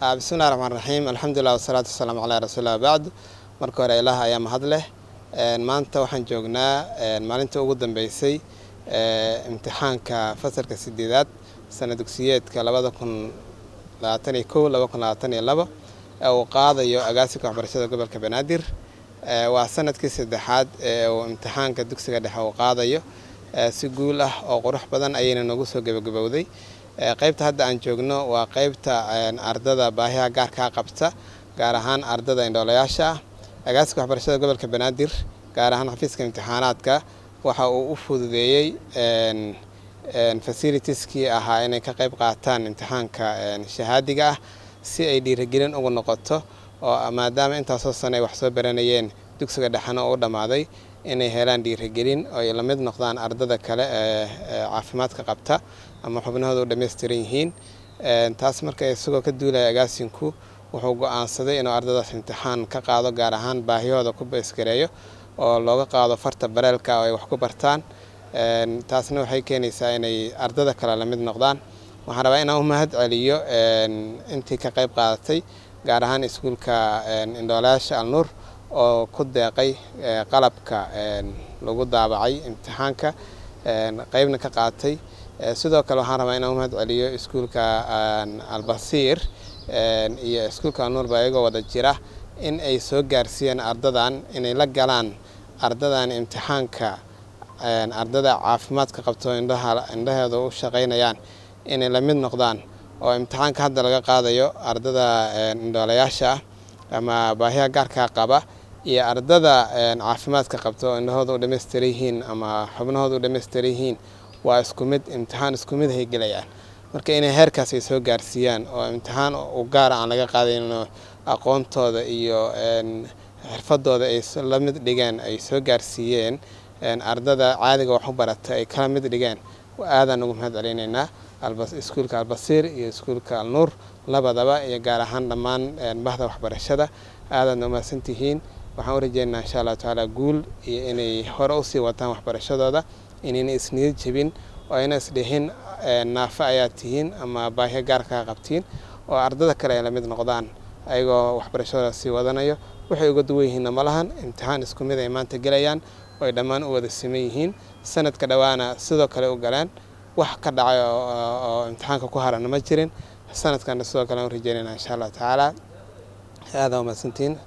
Bismillahi raxmaan raxiim, alxamdulilah wasalaatu wasalaamu calaa rasuulillah, bacd. Marka hore Ilaah ayaa mahad leh. Maanta waxaan joognaa maalinta ugu dambeysay imtixaanka fasalka sideedaad, sana dugsiyeedka 2021 2022, ee uu qaadayo agaasinka waxbarashada gobolka Banaadir. Waa sanadkii saddexaad ee uu imtixaanka dugsiga dhexe uu qaadayo. Si guul ah oo qurux badan ayayna noogu soo gebagabowday. Qaybta hadda aan joogno waa qaybta ardada baahiyaha gaarkaa qabta, gaar ahaan ardada indhoolayaasha ah. Agaasinka waxbarashada gobolka Banaadir, gaar ahaan xafiiska imtixaanaadka, waxa uu u fududeeyey facilitieskii ahaa inay ka qayb qaataan imtixaanka shahaadiga ah, si ay dhiirigelin ugu noqoto, oo maadaama intaasoo sano ay wax soo baranayeen, dugsiga dhexena oo u dhammaaday, inay helaan dhiirigelin oo ay la mid noqdaan ardada kale ee caafimaadka qabta ama xubnahooda u dhammaystiran yihiin. Taas marka isagoo ka duulaya, agaasinku wuxuu go-aansaday inuu ardadaas imtixaan ka qaado, gaar ahaan baahiyahooda ku baysgareeyo oo looga qaado farta bareelka oo ay wax ku bartaan. Taasna waxay keenaysaa inay ardada kale la mid noqdaan. Waxaan rabaa inaan u mahad celiyo intii ka qayb qaadatay, gaar ahaan iskuulka indhoolayaasha Alnuur oo ku deeqay qalabka lagu daabacay imtixaanka, qaybna ka qaatay. Sidoo kale waxaan rabaa inaan u mahad celiyo iskuulka Albasiir iyo iskuulka Alnuurba, ayagoo wada jira in ay soo gaarsiiyeen ardadan inay la galaan ardadan imtixaanka, ardada caafimaadka qabto, indhaha indhaheeda u shaqaynayaan, inay la mid noqdaan, oo imtixaanka hadda laga qaadayo ardada indhoolayaasha ah ama baahiyaha gaarkaa qaba iyo ardada caafimaadka qabto oo indhahooda u dhammaystiran yihiin ama xubnahooda u dhammaystiran yihiin waa isku mid, imtixaan isku mid ay gelayaan. Marka inay heerkaas ay soo gaarsiiyaan oo imtixaan u gaara aan laga qaadayno, aqoontooda iyo xirfadooda ay la mid dhigeen, ay soo gaarsiiyeen ardada caadiga wax u barata ay kala mid dhigeen, aadaan ugu mahad celinaynaa iskuulka Albasiir iyo iskuulka Alnuur labadaba, iyo gaar ahaan dhammaan bahda waxbarashada. Aadaadna umahadsantihiin. Waxaan u rajeynaynaa, insha Allahu tacaala, guul iyo inay hore usii wataan waxbarashadooda, inayna isniyad jebin oo ayna isdhihin naafa ayaa tihiin ama baahiyo gaarkaa qabtiin, oo ardada kale ay la mid noqdaan ayagoo waxbarashadooda sii wadanayo. Waxay uga duwan yihiinna ma lahan, imtixaan isku mid ay maanta gelayaan oo ay dhammaan u wada siman yihiin. Sanadka dhowaana sidoo kale u galeen, wax ka dhacay oo imtixaanka ku harana ma jirin. Sanadkana sidoo kale aan u rajeynayna, insha Allahu tacaala. Aada umahadsantihiin.